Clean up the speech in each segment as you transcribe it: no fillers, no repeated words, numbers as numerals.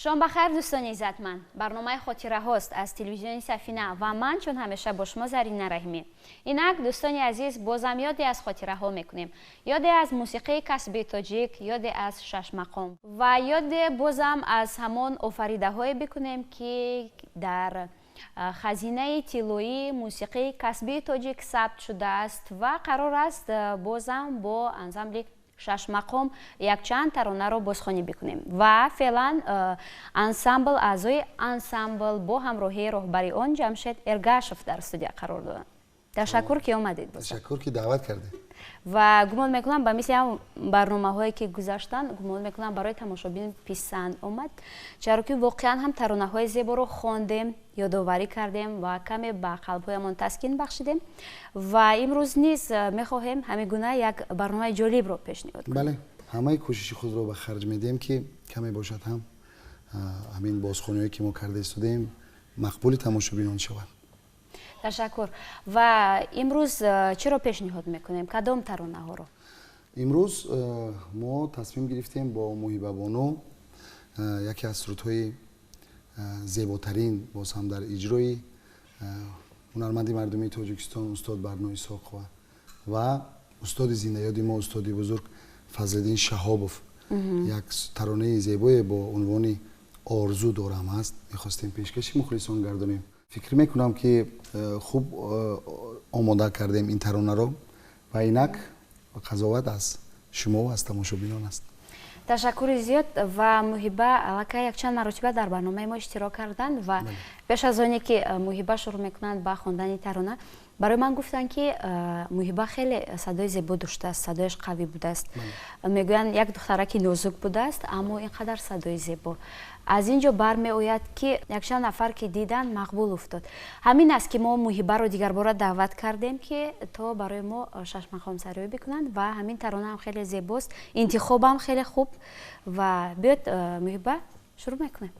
Шом бахайр, дӯстони иззатманд. Барномаи хотираҳост аз телевизиони Сафина ва ман чун ҳамеша бо шумо Зарина Раҳимӣ. Инак, дӯстони азиз, бозам ёде аз хотираҳо мекунем, ёде аз мусиқии касбии тоҷик, ёде аз шашмақом ва ёде бозам аз ҳамон офаридаҳое бикунем, ки дар хазинаи тиллоии мусиқии касбии тоҷик сабт шудааст ва қарор аст бозам бо ансамбли шашмақом якчанд таронаро бозхонӣ бикунем. Ва феълан ансамбл, аъзои ансамбл бо ҳамроҳии роҳбари он Ҷамшед Эргашев дар студия қарор доданд. Ташаккур, ки омадед. Ташаккур, ки даъват кардед. Ва гумон мекунам, ба мисли ҳам барномаҳое ки гузаштанд, гумон мекунам, барои тамошобин писанд омад, чаро ки воқеан ҳам таронаҳои зеборо хондем, ёдоварӣ кардем ва каме ба қалбҳоямон таскин бахшидем. Ва имрӯз низ мехоҳем ҳамин гуна як барномаи ҷолибро пешниҳод кунем. Бале, ҳамаи кӯшиши худро ба харҷ медиҳем, ки каме бошад ҳам ҳамин бозхониҳое ки мо карда истодаем, мақбули тамошобинон шавад. Ташаккур. Ва имрӯз чиро пешниҳод мекунем, кадом таронаҳоро? Имрӯз мо тасмим гирифтем бо Муҳибабону яке аз сурудҳои зеботарин, боз ҳам дар иҷрои ҳунарманди мардумии Тоҷикистон устод Барно Исоқова ва устоди зиндаёди мо, устоди бузург Фазлиддин Шаҳобов, як таронаи зебое бо унвони «Орзу дорам» аст, мехостем пешкаши мухлисон гардонем. Фикр мекунам, ки хуб омода кардем ин таронаро ва инак қазоват аз шумо ва аз тамошобинон аст. Ташаккури зиёд. Ва Муҳиба аллакай якчанд маротиба дар барномаи мо иштирок карданд ва пеш аз оне ки Муҳиба шурӯъ мекунанд ба хондани тарона, барои ман гуфтанд, ки Муҳиба хеле садои зебо доштааст, садояш қавӣ будааст. Мегӯянд, як духтараки нозук будааст, аммо ин қадар садои зебо. Аз ин ҷо бармеояд, ки якчанд нафар ки диданд, мақбул уфтод. Ҳамин аст, ки мо Муҳибаро дигарбора даъват кардем, ки то барои мо шашмақомсароӣ бикунанд. Ва ҳамин тарона ҳам хеле зебост, интихобам хеле хуб. Ва биёд, Муҳиба, шурӯъ мекунем.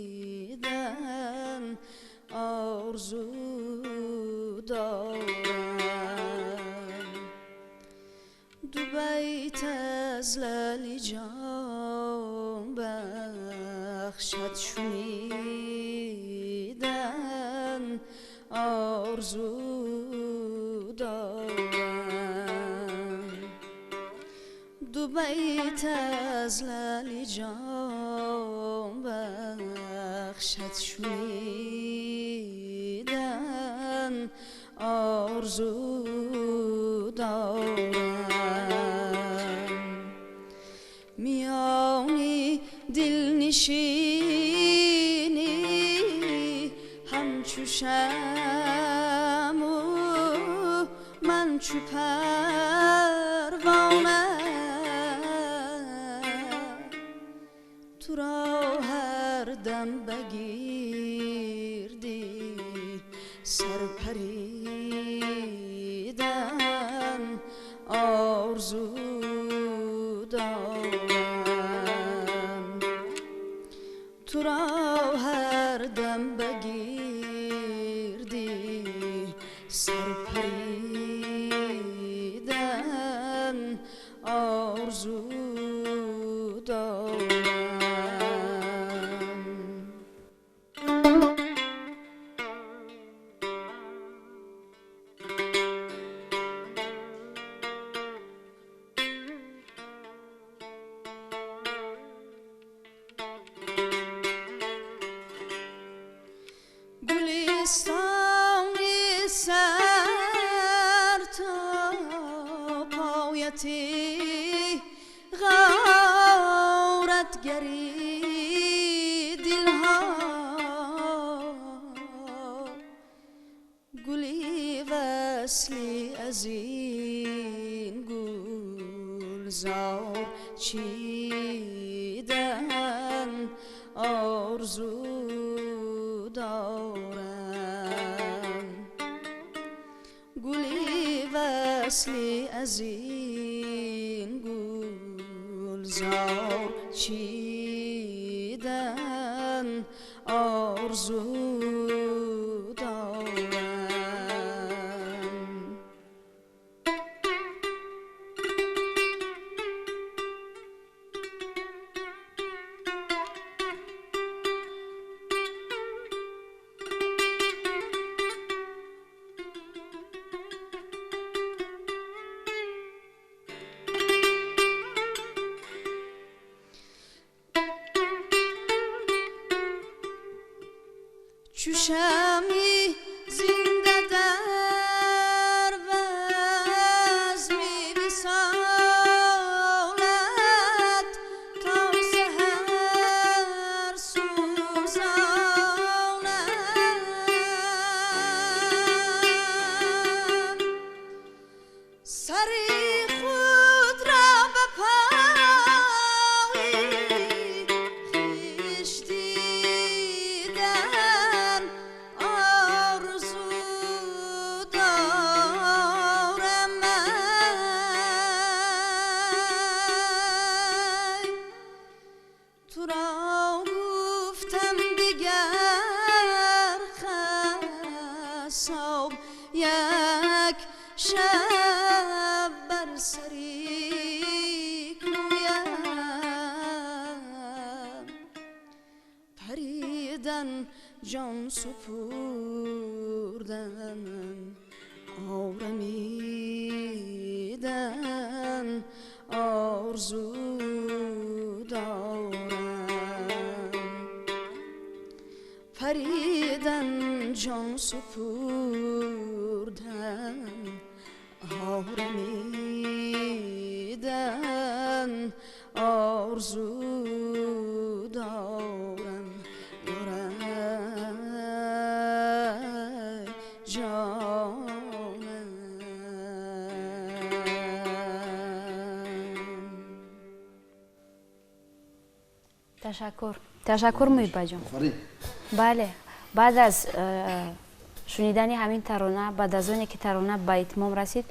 Расидан орзу дорам, ду байт аз лали ҷон бахшад шунидан орзу дорам, ду байт аз лали ҷон бахшад шунидан орзу дорам. Миёни дилнишинӣ ҳамчу шамъу ман чу парвона, туро ҳар дам ба гирди сар паридан орзу дорам, туро ҳар дам ба гирди сар паридан орзу дорам. Гулистони сар то пояти ғоратгари дилҳо, гули васли аз ин гулзор чидан орзу дорам. Гули васли аз ин гулзор чидан орзу дорам. Чу шамъи зинда дар вазми висолат то саҳар сӯзонам. Сари худро ба пои хеш дидан орзу дорам. Туро гуфтам дигар қассоб як шаб бар сари кӯям паридан ҷон супурдан орамидан орзу дорам. Паридан ҷон супурдан орамидан орзу дорам. Ҷонам. Ташаккур, ташаккур, Муҳиббаҷон. Бале, баъд аз шунидани ҳамин тарона, баъд аз оне ки тарона ба итмом расид,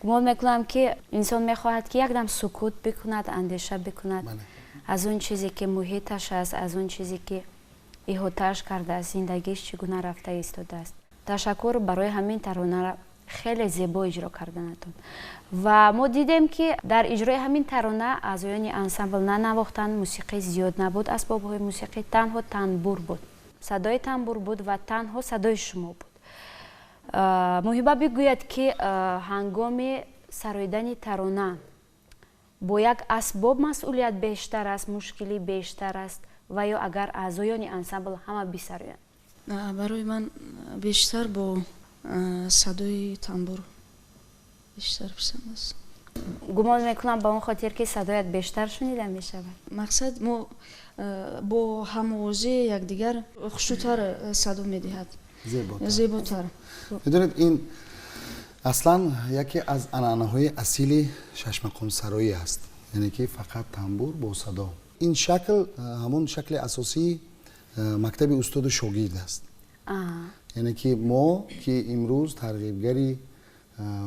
гумон мекунам, ки инсон мехоҳад, ки якдам сукут бикунад, андеша бикунад аз он чизе ки муҳиташ аст, аз он чизе ки иҳотааш кардааст, зиндагиш чӣ гуна рафта истодааст. Ташаккур барои ҳамин таронара хеле зебо иҷро карданатон. Ва мо дидем, ки дар иҷрои ҳамин тарона аъзоёни ансамбл нанавохтанд, мусиқӣ зиёд набуд, асбобҳои мусиқӣ танҳо танбур буд, садои танбур буд ва танҳо садои шумо буд. Муҳиба бигӯяд, ки ҳангоми сароидани тарона бо як асбоб масъулият бештар аст, мушкилӣ бештар аст ва ё агар аъзоёни ансамбл ҳама бисароянд? Барои ман бештар бо садои тамбур бештар писанд аст. Гумон мекунам, ба он хотир ки садоят бештар шунида мешавад. Мақсад, мо бо ҳамовозии якдигар хушнудтар садо медиҳад, зеботар. Медонед, ин аслан яке аз анъанаҳои асили шашмақомсароӣ аст, яъне ки фақат тамбур бо садо. Ин шакл ҳамон шакли асосии мактаби устоду шогирд аст, яъне ки мо, ки имрӯз тарғибгари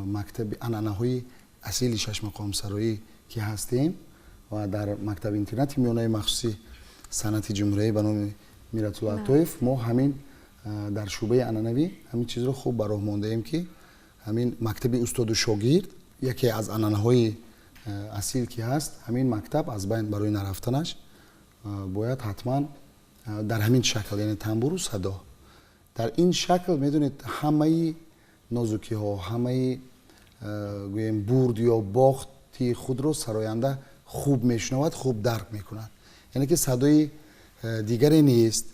мактаби анъанаҳои асили шашмақомсароӣ ки ҳастем ва дар мактаби интернати миёнаи махсуси санъати ҷумҳуриявӣ ба номи Миратулло Атоев мо ҳамин дар шӯъбаи анъанавӣ ҳамин чизро хуб ба роҳ мондаем, ки ҳамин мактаби устоду шогирд яке аз анъанаҳои асил ки ҳаст, ҳамин мактаб аз байн барои нарафтанаш бояд ҳатман дар ҳамин шакл, яъне тамбуру садо дар ин шакл. Медонед, ҳамаи нозукиҳо, ҳамаи гӯем бурд ё бохти худро сароянда хуб мешунавад, хуб дарк мекунад, яъне ки садои дигаре нест.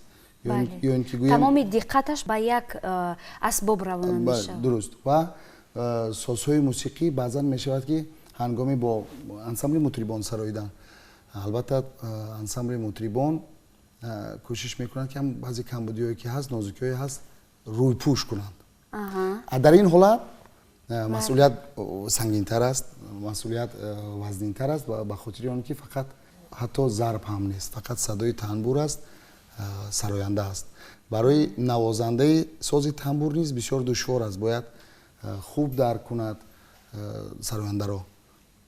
Тамоми диққаташ ба як асбоб равона мешавад. Дуруст. Ва созҳои мусиқӣ баъзан мешавад, ки ҳангоми бо ансамбли мутрибон сароидан, албатта, ансамбли мутрибон кӯшиш мекунанд, ки баъзе камбудиҳое ки ҳаст, нозукиҳое ҳаст, рӯйпӯш кунанд. Дар ин ҳолат масъулият сангинтар аст, масъулият вазнинтар аст, ба хотири он ки фақат Ҳатто зарб ҳам нест, фақат садои танбур аст, сароянда аст. Барои навозандаи сози тамбур низ бисёр душвор аст, бояд хуб дарк кунад сарояндаро,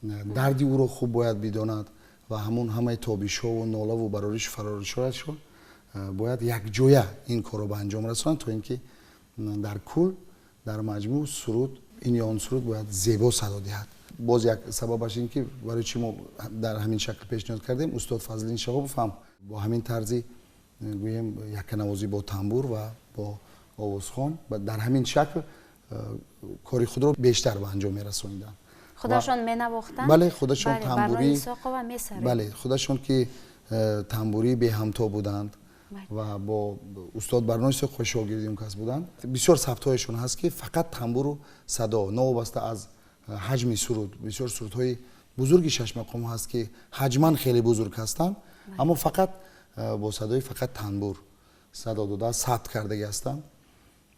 дарди ӯро хуб бояд бидонад ва ҳамон ҳамаи тобишҳову нолаву бароришу фароришҳояшро бояд якҷоя ин корро ба анҷом расонад, то ин ки дар кул, дар маҷмӯъ суруд, ин ё он суруд бояд зебо садо диҳад. Боз як сабабаш ин ки барои чӣ мо дар ҳамин шакл пешниҳод кардем, устод Фазлиддин Шаҳобов ҳам бо ҳамин тарзи, гӯем, якканавозӣ бо тамбур ва бо овозхон дар ҳамин шакл кори худро бештар ба анҷом мерасониданд. Худашон менавохтанд? Бале, худашон тамбурӣ, бале, худашон ки тамбурии беҳамто буданд ва бо устод Барно Исоқова шогирди он кас буданд. Бисёр сабтҳояшон ҳаст, ки фақат тамбуру садо, новобаста аз ҳаҷми суруд. Бисёр сурудҳои бузурги шашмақом ҳаст, ки ҳаҷман хеле бузург ҳастанд, аммо фақат бо садои фақат танбур садо дода сабт кардагӣ ҳастанд.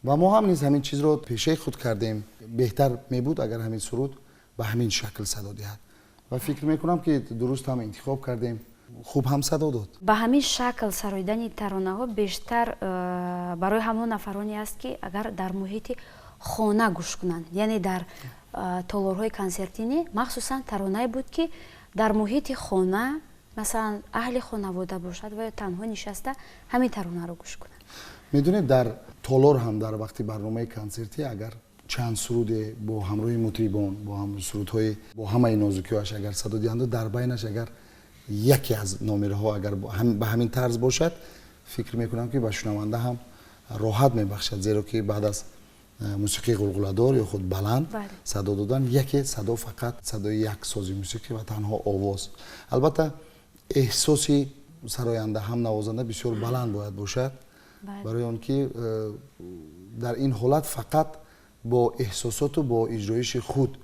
Ва мо ҳам низ ҳамин чизро пешаи худ кардем. Беҳтар мебуд, агар ҳамин суруд ба ҳамин шакл садо диҳад, ва фикр мекунам, ки дуруст ҳам интихоб кардем, хуб ҳам садо дод. Ба ҳамин шакл сароидани таронаҳо бештар барои ҳамон нафароне аст, ки агар дар муҳити хона гӯш кунанд, яъне дар толорҳои консертӣ не. Махсусан таронае буд, ки дар муҳити хона, масалан, аҳли хонавода бошад ва ё танҳо нишаста ҳамин таронаро гӯш кунанд. Медонед, дар толор ҳам дар вақти барномаи консертӣ агар чанд суруде бо ҳамроҳи мутрибон, бо ҳам сурудҳои бо ҳамаи нозукиҳояш агар садо диҳанду, дар байнаш агар яке аз номерҳо агар ба ҳамин тарз бошад, фикр мекунам, ки ба шунаванда ҳам роҳат мебахшад, зеро ки баъд аз мусиқии ғулғуладор ё худ баланд садо додан, яке садо, фақат садои як сози мусиқӣ ва танҳо овоз, албатта, эҳсоси сароянда ҳам навозанда бисёр баланд бояд бошад, барои он ки дар ин ҳолат фақат бо эҳсосоту бо иҷроиши худ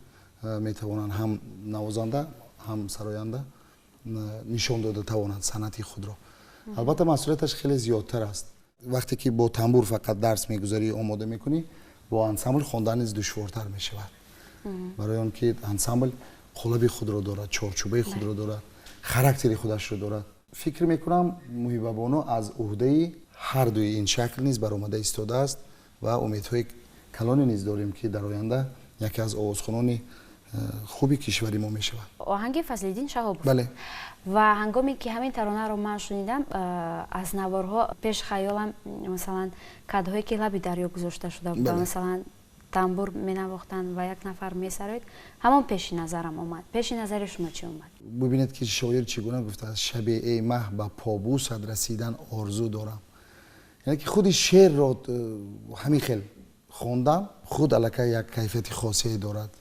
метавонанд ҳам навозанда, ҳам сароянда нишон дода тавонанд санъати худро. Албатта, масъулияташ хеле зиёдтар аст. Вақте ки бо тамбур фақат дарс мегузарӣ, омода мекунӣ, бо ансамбл хондан низ душвортар мешавад, барои он ки ансамбл қолаби худро дорад, чорчӯбаи худро дорад, характери худашро дорад. Фикр мекунам, Муҳибабону аз уҳдаи ҳар дуи ин шакл низ баромада истодааст ва умедҳои калоне низ дорем, ки дар оянда яке аз овозхонони хуби кишвари мо мешавад. Оҳанги Фазлиддин Шаҳобов. Бале. Ва ҳангоме ки ҳамин таронаро ман шунидам, аз наворҳо пеш хаёлам, масалан, кадҳое ки лаби дарё гузошта шуда буд, масалан, тамбур менавохтанд ва як нафар месароид, ҳамон пеши назарам омад. Пеши назари шумо чӣ омад? Бубинед, ки шоир чӣ гуна гуфтааст: «Шабе, эй маҳ, ба побусат расидан орзу дорам». Яъне ки худи шеърро ҳамин хел хондан худ аллакай як кайфияти хосие дорад,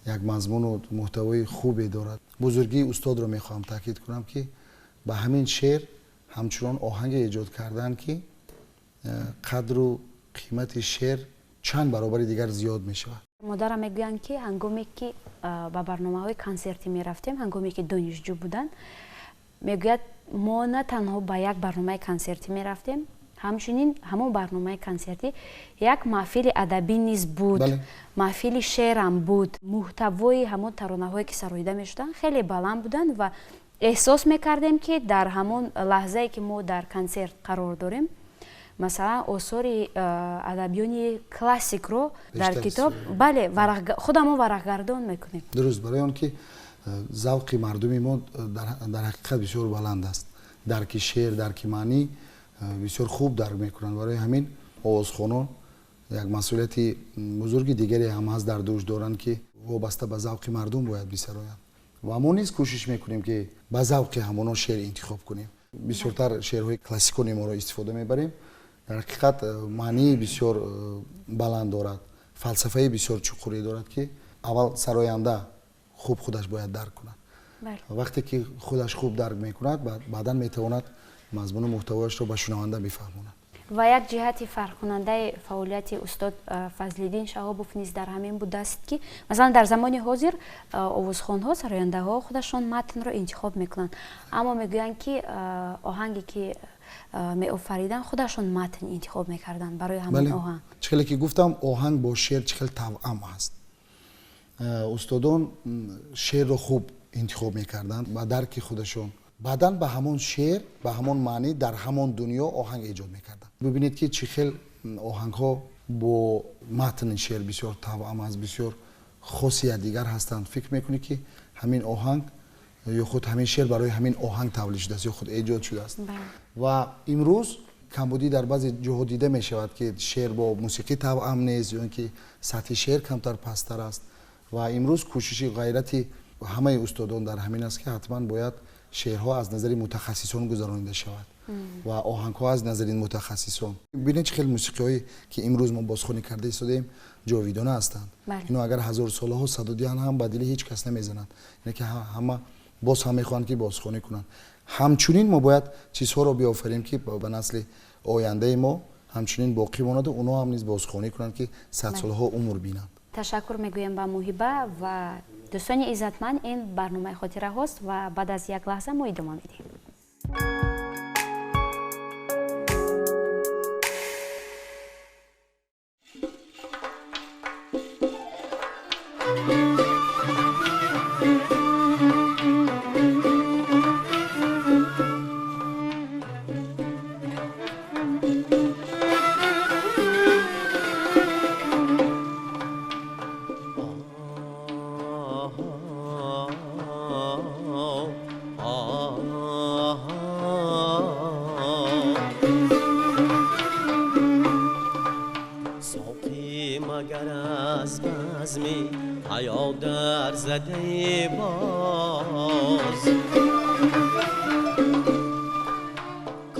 як мазмуну муҳтавои хубе дорад. Бузургии устодро мехоҳам таъкид кунам, ки ба ҳамин шеър ҳамчунон оҳанге эҷод карданд, ки қадру қимати шеър чанд баробари дигар зиёд мешавад. Модарам мегӯянд, ки ҳангоме ки ба барномаҳои консертӣ мерафтем, ҳангоме ки донишҷӯ буданд, мегӯяд, мо на танҳо ба як барномаи консертӣ мерафтем, ҳамчунин ҳамон барномаи консертӣ як маҳфили адабӣ низ буд, маҳфили шеърам буд. Муҳтавои ҳамон таронаҳое, ки сароида мешуданд, хеле баланд буданд ва эҳсос мекардем, ки дар ҳамон лаҳзае, ки мо дар консерт қарор дорем, масалан, осори адабиёни классикро дар китоб, бале, худамон варақгардон мекунем. Дуруст, барои он ки завқи мардуми мо дар ҳақиқат бисёр баланд аст, дарки шеър, дарки маънӣ бисёр хуб дарк мекунанд. Барои ҳамин овозхонон як масъулияти бузурги дигаре ҳам ҳаст, дар дӯш доранд, ки вобаста ба завқи мардум бояд бисароянд. Ва мо низ кӯшиш мекунем, ки ба завқи ҳамонон шеър интихоб кунем. Бисёртар шеърҳои классикони моро истифода мебарем. Дар ҳақиқат маънии бисёр баланд дорад, фалсафаи бисёр чуқурӣ дорад, ки аввал сароянда хуб худаш бояд дарк кунад. Вақте ки худаш хуб дарк мекунад, баъдан метавонад мазмуну муҳтавояшро ба шунаванда бифаҳмонад. Ва як ҷиҳати фарқкунандаи фаъолияти устод Фазлиддин Шаҳобов низ дар ҳамин будааст, ки масалан, дар замони ҳозир овозхонҳо, сарояндаҳо худашон матнро интихоб мекунанд, аммо мегӯянд, ки оҳанге ки меофариданд, худашон матн интихоб мекарданд барои ҳамон оҳанг. Чӣ хеле ки гуфтам, оҳанг бо шеър чӣ хел тавъам аст. Устодон шеърро хуб интихоб мекарданд ба дарки худашон. Баъдан ба ҳамон шеър, ба ҳамон маънӣ дар ҳамон дунё оҳанг эҷод мекарданд. Бибинед, ки чӣ хел оҳангҳо бо матни шеър бисёр тавъам аст, бисёр хоси якдигар ҳастанд. Фикр мекунӣ, ки ҳамин оҳанг ё худ ҳамин шеър барои ҳамин оҳанг тавлид шудааст ё худ эҷод шудааст. Ва имрӯз камбудӣ дар баъзе ҷоҳо дида мешавад, ки шеър бо мусиқӣ тавъам нест ё ин ки сатҳи шеър камтар пасттар аст. Ва имрӯз кӯшиши ғайрати ҳамаи устодон дар ҳамин аст, ки ҳатман бояд шеърҳо аз назари мутахассисон гузаронида шавад ва оҳангҳо аз назари мутахассисон. Бинед, чӣ хел мусиқиҳое, ки имрӯз мо бозхонӣ карда истодаем, ҷовидона ҳастанд. Ино агар ҳазорсолаҳо садо диҳанд ҳам, ба дили ҳеҷ кас намезананд. Ине ки ҳама боз ҳам мехоҳанд, ки бозхонӣ кунанд. Ҳамчунин мо бояд чизҳоро биёфарем, ки ба насли ояндаи мо ҳамчунин боқӣ монаду онҳо ҳам низ бозхонӣ кунанд, ки садсолаҳо умр бинанд. Ташаккур мегӯем ба Муҳиба. Ва дӯстони иззатманд, ин барномаи хотираҳост ва баъд аз як лаҳза мо идома медиҳем.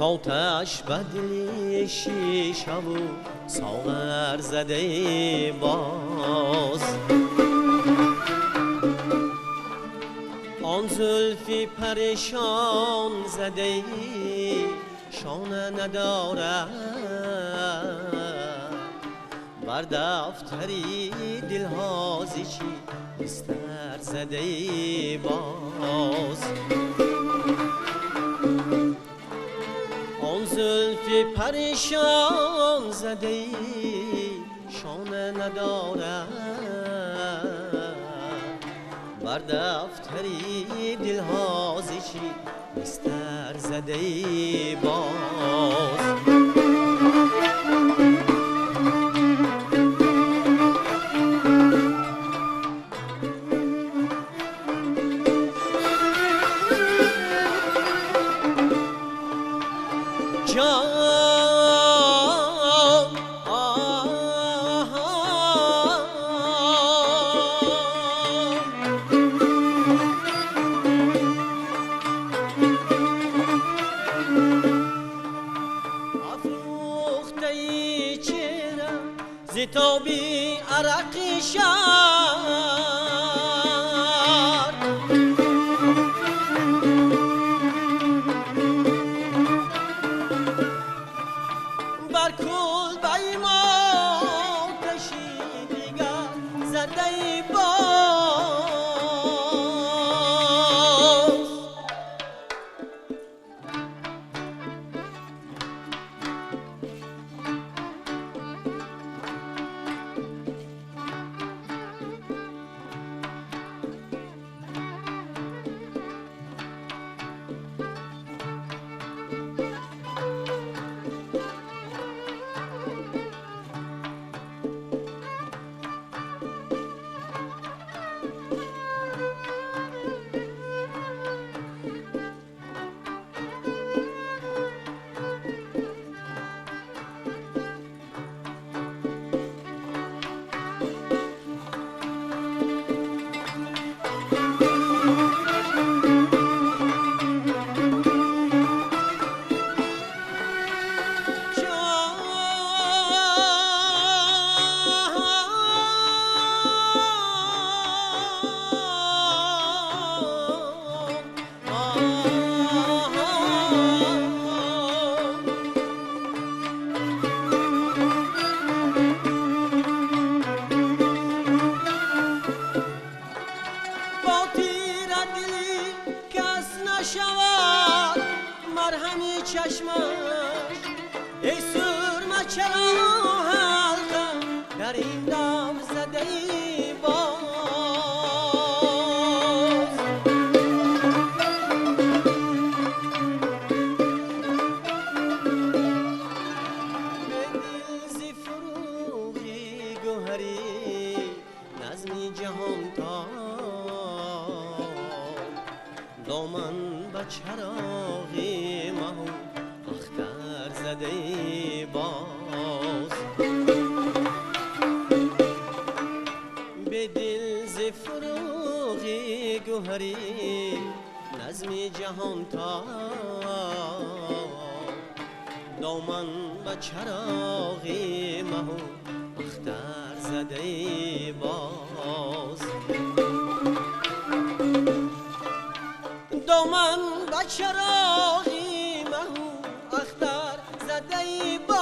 کاتش بدلی شیشه و ساغر زده باز، آن زلفی پریشان زده شانه ندارد، بر دفتری دلها ز چی بستر زده باز. آن زلفی پریشان زده شانه ندارد، بر دفتری دلها ز چی بستر زده باز. باز به دل ز فروغ گوهری نظم جهان تا دامن به چراغ مه اختر زده باز دامن به چراغ مه اختر زده باز.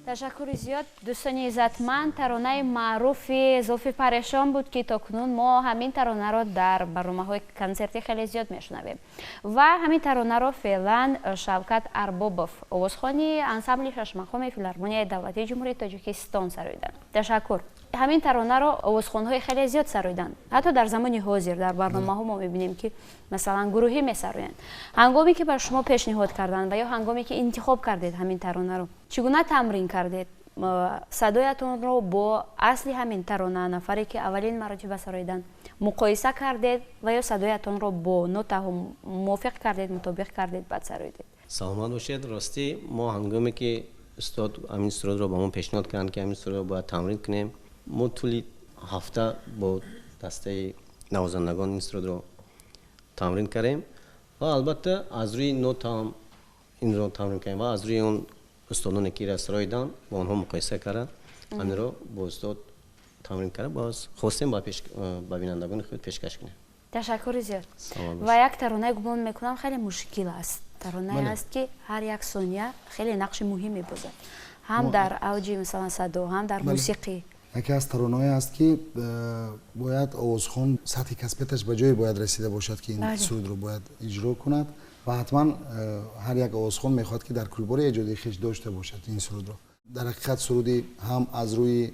Ташаккури зиёд, дӯстони иззатманд. Таронаи маъруфи Зулфи Парешон буд, ки то кунун мо ҳамин таронаро дар барномаҳои консертӣ хеле зиёд мешунавем ва ҳамин таронаро феълан Шавкат Арбобов, овозхони ансамбли шашмақоми филармонияи давлатии Ҷумҳурии Тоҷикистон сароиданд. Ташаккур. Ҳамин таронаро овозхонҳои хеле зиёд сароиданд. Ҳатто дар замони ҳозир дар барномаҳо мо мебинем, ки масалан гурӯҳӣ месароянд. Ҳангоме ки ба шумо пешниҳод карданд ва ё ҳангоме ки интихоб кардед ҳамин таронаро, чӣ гуна тамрин кардед садоятонро бо асли ҳамин тарона, нафаре ки аввалин маротиба сароиданд, муқоиса кардед ва ё садоятонро бо нотаҳо мувофиқ кардед, мутобиқ кардед, баъд сароидед? Саломат бошед. Ростӣ мо ҳангоме ки устод ҳамин сурудро ба мо пешниҳод карданд, ки ҳамин сурудро бояд тамрин кунем, мо тӯли ҳафта бо дастаи навозандагон ин сурудро тамрин кардем ва албатта аз рӯи нота ҳам инро тамрин кардем ва аз рӯи он устодоне ки инро сароиданд бо онҳо муқоиса карда ҳаминро бо устод тамрин карда боз хостем ба бинандагони худ пешкаш кунем. Ташаккури зиёд. Ва як таронае гумон мекунам хеле мушкил аст. Таронае аст, ки ҳар як сония хеле нақши муҳим мебозад, ҳам дар авҷи масалан садо, ҳам дар мусиқӣ. Яке аз таронаҳое аст, ки бояд овозхон сатҳи касбияташ ба ҷое бояд расида бошад, ки ин сурудро бояд иҷро кунад ва ҳатман ҳар як овозхон мехоҳад, ки дар кулбори эҷодии хеш дошта бошад ин сурудро. Дар ҳақиқат суруди ҳам аз рӯи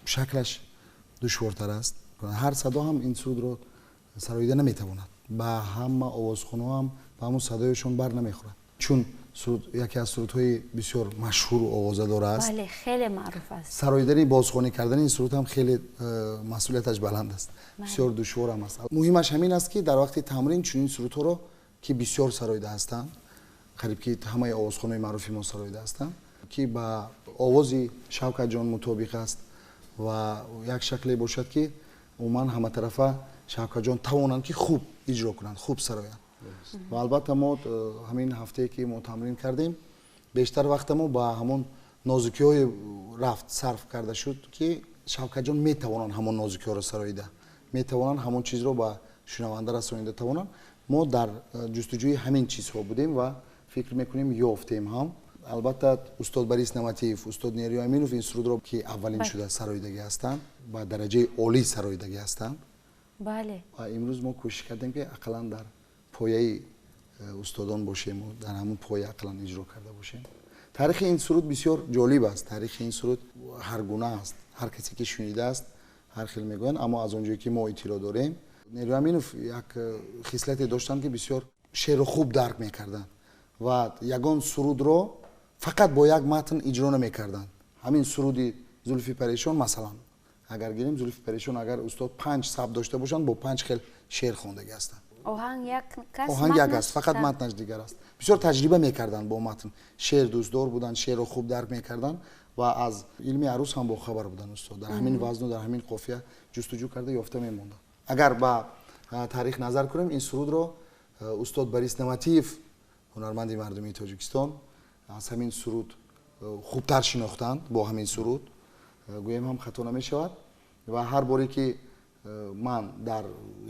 шаклаш душвортар аст. Ҳар садо ҳам ин сурудро сароида наметавонад, ба ҳама овозхонҳо ҳам ба ҳамон садояшон бар намехӯрад, чун яке аз сурудҳои бисёр машҳуру овозадор аст. Бале, хеле маъруф аст. Сароидани, бозхонӣ кардани ин суруд ҳам хеле масъулияташ баланд аст, бисёр душвор ҳам аст. Муҳимаш ҳамин аст, ки дар вақти тамрин чунин сурудҳоро, ки бисёр сароида ҳастанд, қариб ки ҳамаи овозхонаи маъруфи мо сароида ҳастанд, ки ба овози Шавкатҷон мутобиқ аст ва як шакле бошад, ки умуман ҳаматарафа Шавкатҷон тавонанд, ки хуб иҷро кунанд, хуб сароянд. Ва албатта мо ҳамин ҳафтае, ки мо тамрин кардем, бештар вақта мо ба ҳамон нозукиҳои рафт сарф карда шуд, ки Шавкатҷон метавонанд ҳамон нозукиҳоро сароида, метавонанд ҳамон чизро ба шунаванда расонида тавонанд. Мо дар ҷустуҷӯи ҳамин чизҳо будем ва фикр мекунем ёфтем ҳам. Албатта устод Борис Наматиев, устод Нерио Аминов ин сурудро, ки аввалин шуда сароидагӣ ҳастанд, ба дараҷаи олӣ сароидагӣ ҳастанд. Ва имрӯз мо кӯшиш кардем, ки ақаллан дар пояи устодон бошему, дар ҳамон поя ақаллан иҷро карда бошем. Таърихи ин суруд бисёр ҷолиб аст. Таърихи ин суруд ҳар гуна аст, ҳар касе ки шунидааст ҳар хел мегӯянд, аммо аз он ҷое ки мо иттилоъ дорем, Нерио Аминов як хислате доштанд, ки бисёр шеърро хуб дарк мекарданд ва ягон сурудро фақат бо як матн иҷро намекарданд. Ҳамин суруди Зулфи Парешон масалан, агар гирем, Зулфи Парешон агар устод панҷ сабт дошта бошанд, бо панҷ хел шеър хондагӣ ҳастанд. Оҳанг як кас, оҳанг як аст, фақат матнаш дигар аст. Бисёр таҷриба мекарданд бо матн, шеър дӯстдор буданд, шеърро хуб дарк мекарданд ва аз илми арӯз ҳам бохабар буданд устод. Дар ҳамин вазну дар ҳамин қофия ҷустуҷӯ карда ёфта мемонданд. Агар ба таърих назар кунем, ин сурудро устод Борис Наматиев, ҳунарманди мардумии Тоҷикистон, аз ҳамин суруд хубтар шинохтанд. Бо ҳамин суруд гӯем ҳам хато намешавад. Ва ҳар боре ки ман дар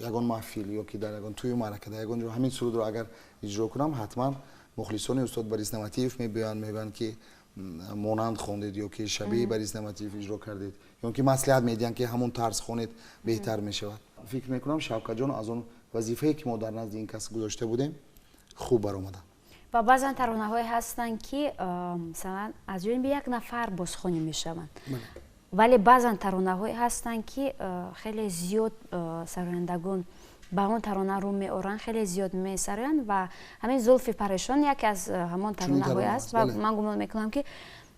ягон маҳфил ё ки дар ягон тӯю маърака, дар ягон ҷо ҳамин сурудро агар иҷро кунам, ҳатман мухлисони устод Борис Наматиев мебиёянд, мегӯянд, ки монанд хондед ё ки шабеҳи Борис Наматиев иҷро кардед, ё ки маслиҳат медиҳанд, ки ҳамон тарз хонед беҳтар мешавад. Фикр мекунам, Шавкатҷон аз он вазифае, ки мо дар назди ин кас гузошта будем, хуб баромаданд. Ва баъзан таронаҳое ҳастанд, ки масалан аз ҷониби як нафар бозхонӣ мешаванд, вале баъзан таронаҳое ҳастанд, ки хеле зиёд сарояндагон ба он тарона рӯ меоранд, хеле зиёд месароянд ва ҳамин Зулфи Парешон яке аз ҳамон таронаҳое аст ва ман гумон мекунам, ки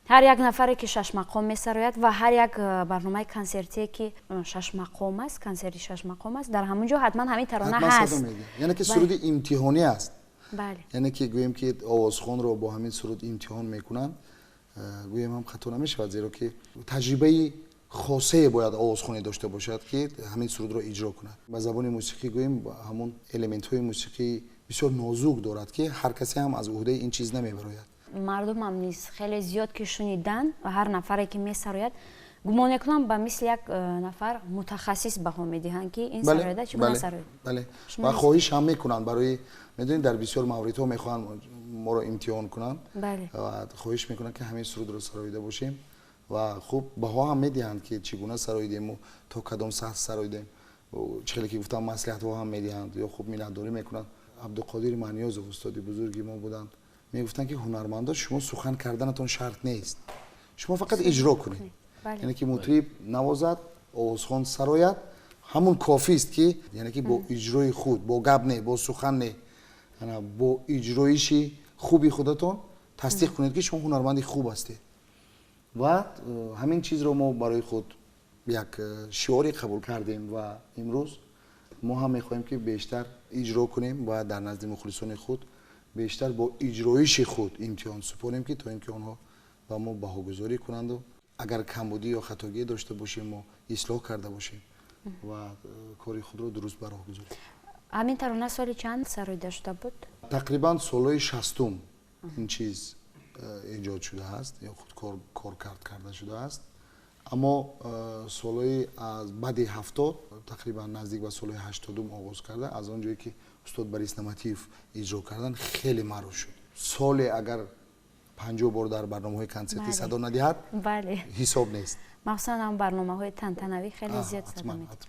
Ҳар як нафаре ки шашмақом месарояд ва ҳар як барномаи консертие ки шашмақом аст, консерти шашмақом аст, дар ҳамон ҷо ҳатман ҳамин тарона ҳаст. Яъне ки суруди имтиҳонӣ аст. Бале. Яъне ки гӯем ки овозхонро бо ҳамин суруд имтиҳон мекунанд, гӯем ҳам хато намешавад, зеро ки таҷрибаи хосае бояд овозхоне дошта бошад, ки ҳамин сурудро иҷро кунад. Ба забони мусиқӣ гӯем, ҳамон элементҳои мусиқӣ бисёр нозук дорад, ки ҳар касе ҳам аз уҳдаи ин чиз намебарояд. Мардумам низ хеле зиёд ки шунидан ва ҳар нафаре ки месарояд, гумон мекунам ба мисли як нафар мутахассис баҳо медиҳанд, ки ин сарояда чӣ гуна сарояд. Бале, ва хоҳиш ҳам мекунанд барои, медонед, дар бисёр мавридҳо мехоҳанд моро имтиҳон кунанд ва хоҳиш мекунанд, ки ҳамин сурудро сароида бошем ва хуб баҳо ҳам медиҳанд, ки чӣ гуна сароидему то кадом сатҳ сароидем. Чӣ хеле ки гуфтам, маслиҳатҳо ҳам медиҳанд ё хуб миннатдорӣ мекунанд. Абдуқодир Маъниёзов устоди бузурги мо буданд, мегуфтанд, ки ҳунармандо, шумо сухан карданатон шарт нест, шумо фақат иҷро кунед. Яъне ки мутриб навозад, овозхон сарояд, ҳамун кофист, ки яъне ки бо иҷрои худ, бо гап не, бо сухан не, бо иҷроиши хуби худатон тасдиқ кунед, ки шумо ҳунарманди хуб ҳастед. Ва ҳамин чизро мо барои худ як шиоре қабул кардем ва имрӯз мо ҳам мехоҳем, ки бештар иҷро кунем ва дар назди мухлисони худ бештар бо иҷроиши худ имтиҳон супорем, ки то ин ки онҳо ба мо баҳогузорӣ кунанду агар камбудӣ ё хатогӣ дошта бошем, мо ислоҳ карда бошем ва кори худро дуруст ба роҳ гузорем. Ҳамин тарона соли чанд сароида шуда буд? Тақрибан солҳои 60-ум ин чиз эҷод шудааст ё худ коркард карда шудааст, аммо солҳои аз баъди 70, тақрибан наздик ба солҳои 80-ум оғоз карда, аз он ҷое ки устод Борис Наматиев иҷро кардан, хеле маъруф шуд. Соле агар 50 бор дар барномаҳои консертӣ садо надиҳад, ҳисоб нест. Махсусан ҳам барномаҳои тантанавӣ хеле зиёд садо медиҳад.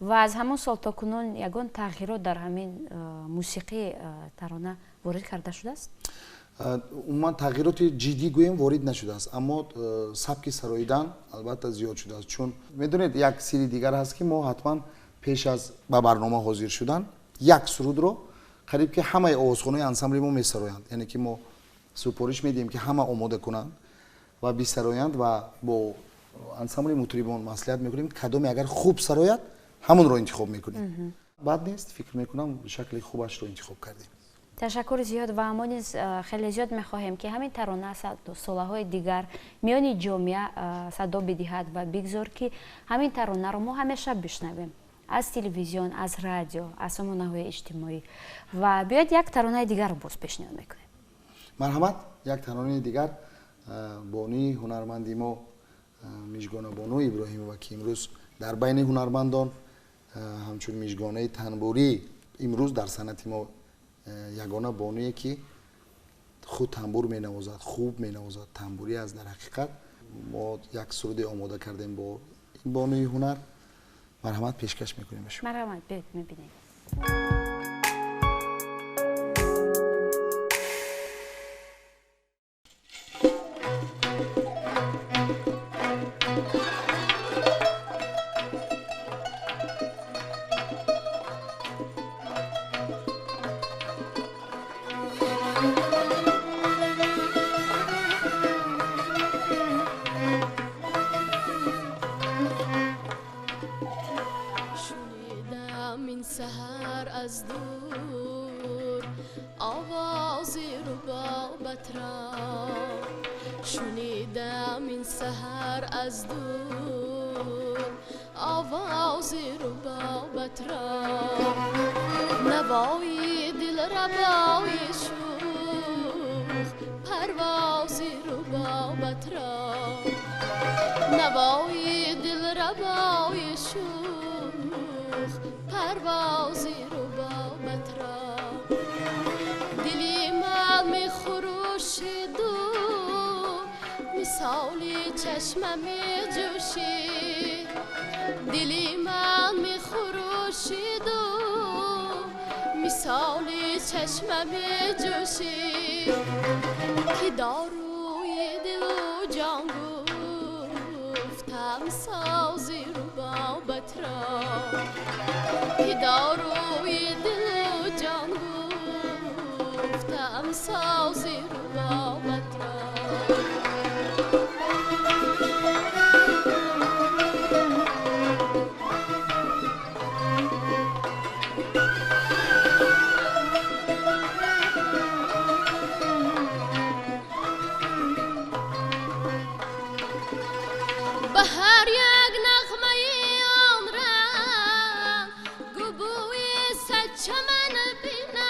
Ва аз ҳамон сол то кунун ягон тағйирот дар ҳамин мусиқии тарона ворид карда шудааст? Умуман тағйироти ҷиддӣ гӯем ворид нашудааст, аммо сабки сароидан албатта зиёд шудааст. Чун медонед, як сирри дигар ҳаст, ки мо ҳатман пеш аз ба барнома ҳозир шудан як сурудро қариб ки ҳамаи овозхонаи ансамбли мо месароянд. Яъне ки мо супориш медиҳем, ки ҳама омода кунанд ва бисароянд ва бо ансамбли мутрибон маслиҳат мекунем, кадоме агар хуб сарояд, ҳамонро интихоб мекунем. Бад нест, фикр мекунам, шакли хубашро интихоб кардем. Ташаккури зиёд ва мо низ хеле зиёд мехоҳем, ки ҳамин тарона солаҳои дигар миёни ҷомеа садо бидиҳад ва бигзор, ки ҳамин таронаро мо ҳамеша бишнавем аз телевизион, аз радио, аз сомонаҳои иҷтимоӣ. Ва биёед як таронаи дигарро боз пешниҳод мекунем. Марҳамат, як таронаи дигар, бонуи ҳунарманди мо Мижгона Бону Иброҳимова, ки имрӯз дар байни ҳунармандон ҳамчун мижгонаи танбурӣ имрӯз дар санъати мо ягона бонуе, ки худ тамбур менавозад, хуб менавозад, тамбурӣ аст. Дар ҳақиқат мо як суруде омода кардем бо ин бонуи ҳунар. Марҳамат, пешкаш мекунем ба шумо. Марҳамат, биёед мебинем. Гуфтам сози рубобат ро. چمن بینم.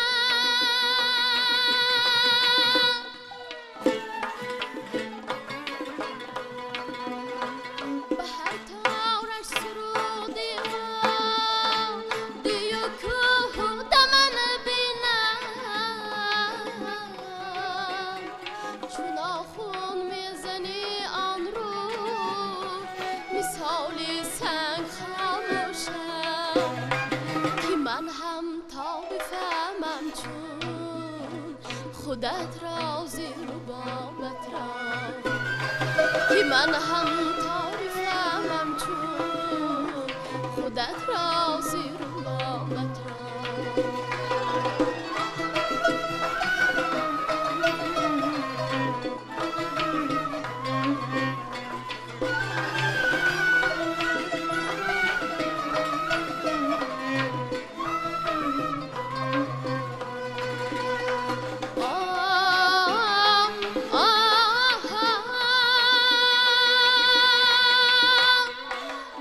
به هر تارش سرودی وادی و کوه و دمن بینم. چون آخون میزنی آن رو مثالی سنگ خاموشم، که من هم تا بفهمم چون خودت رازی ربابت را، که من هم تا بفهمم چون خودت رازی ربابت را.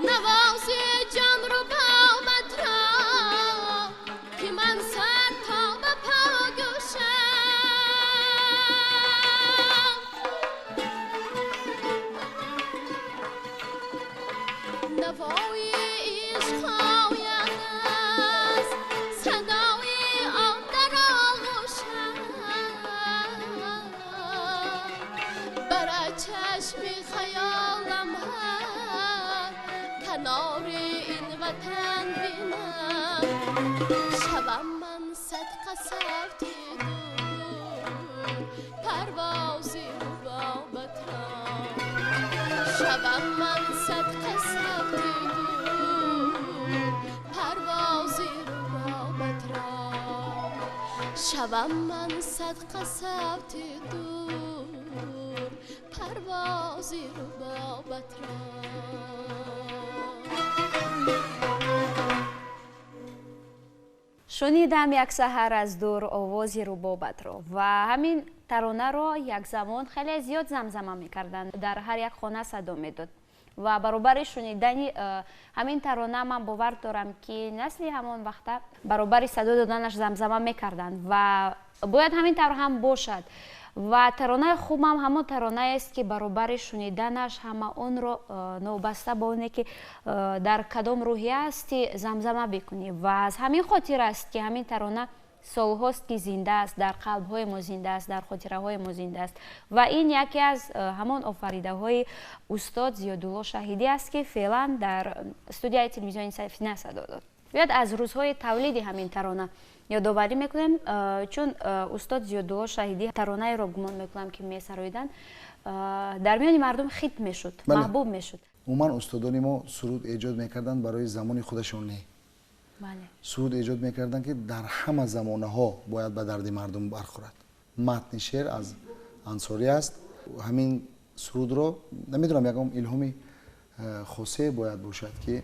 نوازی جان رو بابت را، که من سر تا به پا گوشم. نوای عشق آید از صدای آن در آغوشم، بر چشم خیالم هر کنار این وطن بینم. شوم من صدقه صوت دور پرواز ربابت را، شوم من صدقه صوت دور پرواز ربابت را، شوم من صدقه صوت دور پرواز ربابت را. شنیدم یک سحر از دور آواز ربابت را و همین ترانه را یک زمان خیلی زیاد زمزمه میکردند، در هر یک خانه صدا میداد و برابر شنیدن همین ترانه من باور دارم که نسل همان وقت برابر صدا دادنش زمزمه میکردند و باید همین طور هم باشد. و ترانه خوب هم همون ترانه است که برابر شنیدنش همه اون رو نوبسته با اونه که در کدام روحیه هستی زمزمه بکنی و از همین خاطر است که همین ترانه سالهاست که زنده است، در قلب‌های ما زنده است، در خاطره‌های ما زنده است و این یکی از همان آفریده‌های استاد زیادالله شهیدی است که فعلا در استودیوی تلویزیون سفینه صدا داد. بیاد از روزهای تولید همین ترانه یادآوری میکنیم، چون استاد زیادالله شهیدی ترانه را گمان میکنم که میسراییدن در میان مردم خیت میشد، محبوب میشد. عموما استادان ما سرود ایجاد میکردند برای زمان خودشون نه. بله. سرود ایجاد میکردند که در همه زمانه ها باید به درد مردم برخورد. متن شعر از انصاری است. همین سرود رو نمیدونم یکم الهامی خاصه باید باشد که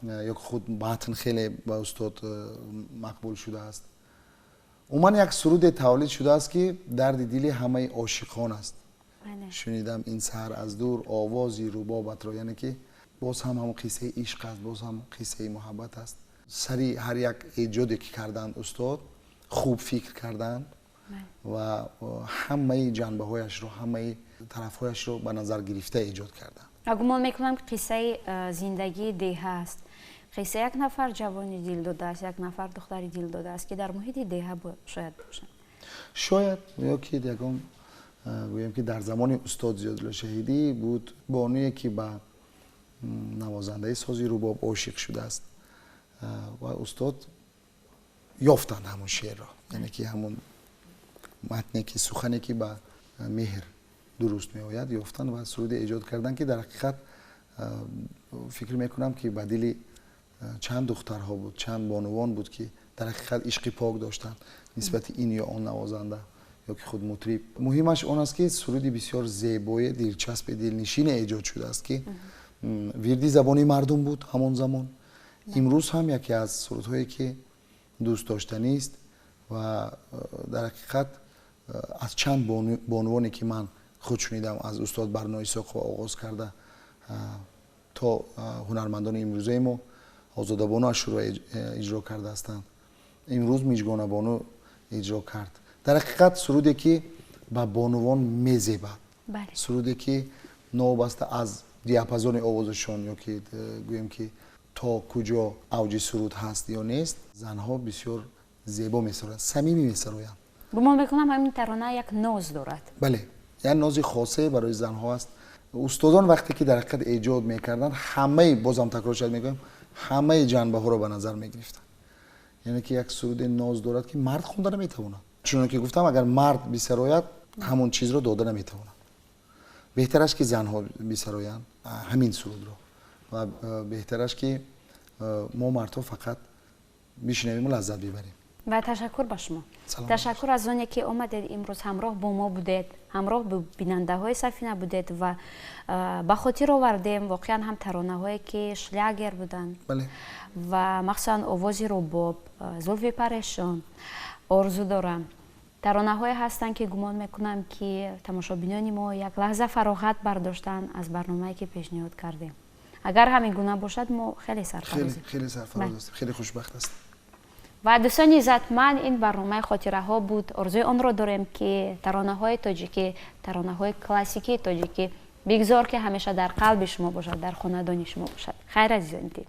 یا خود متن خیلی به استاد مقبول شده است. عموما یک سرود تولید شده است که درد دل همه عاشقان است. شنیدم این سحر از دور آوازی ربابت را، یعنی که باز هم همون قصه عشق است، باز هم قصه محبت است. سری هر یک ایجادی که کردند استاد خوب فکر کردند و همه جنبه هایش رو، همه طرف هایش رو به نظر گرفته ایجاد کردند. گمان میکنم که قصه زندگی ده است. قصه یک نفر جوانی دل داده است، یک نفر دختری دل داده است که در محیط ده شاید باشند. شاید یا که یکم گویم که در زمان استاد زیادالله شهیدی بود بانویی که به نوازنده سازی رباب عاشق شده است و استاد یافتند همون شعر را، یعنی که همون متنی که سخنی که به مهر درست می آید یافتند و سرود ایجاد کردند که در حقیقت فکر میکنم که به دل چند دخترها بود، چند بانوان بود که در حقیقت عشق پاک داشتند نسبت این یا آن نوازنده یا که خود مطرب. مهمش آن است که سرود بسیار زیبای دلچسب دلنشین ایجاد شده است که ویردی زبانی مردم بود همان زمان. امروز هم یکی از سرودهایی که دوست داشتنی است و در حقیقت از چند بانوانی که من خود شنیدم از استاد برنای ساق آغاز کرده تا هنرمندان امروزه ما آزاده بانو اشورا اجرا کرده هستند. Имрӯз Миҷгонабону иҷро кард. Дар ҳақиқат, суруде ки ба бонувон мезебад, суруде ки новобаста аз диапазони овозашон ё ки гӯем ки то куҷо авҷи суруд ҳаст ё нест, занҳо бисёр зебо месароянд, самимӣ месароянд. Гумон мекунам, ҳамин тарона як ноз дорад. Бале, як нози хосе барои занҳо аст. Устодон вақте ки дар ҳақиқат эҷод мекарданд, ҳамаи, бозам такрор шуд мегӯям, ҳамаи ҷанбаҳоро ба назар мегирифтанд. Яъне ки як суруде ноз дорад, ки мард хонда наметавонад. Чуноне ки гуфтам, агар мард бисарояд, ҳамон чизро дода наметавонад. Беҳтар аст, ки занҳо бисароянд ҳамин сурудро ва беҳтар аст, ки мо мардҳо фақат бишунавиму лаззат бибарем. Ва ташаккур ба шумо, ташаккур аз оне ки омадед, имрӯз ҳамроҳ бо мо будед, ҳамроҳ бо бинандаҳои Сафина будед ва ба хотир овардем воқеан ҳам таронаҳое ки шлягер буданд ва махсусан овози рубоб, зулфи парешон, орзу дорам. Таронаҳое ҳастанд, ки гумон мекунам, ки тамошобинони мо як лаҳза фароғат бардоштанд аз барномае, ки пешниҳод кардем. Агар ҳамин гуна бошад, мо хеле сарфарозем. Хеле сарфароз ҳастем, хеле хушбахт ҳастем. Ва дӯстони иззатманд, ин барномаи хотираҳо буд. Орзуи онро дорем, ки таронаҳои тоҷикӣ, таронаҳои классикии тоҷикӣ бигзор, ки ҳамеша дар қалби шумо бошад, дар хонадони шумо бошад. Хайр, азизони дил.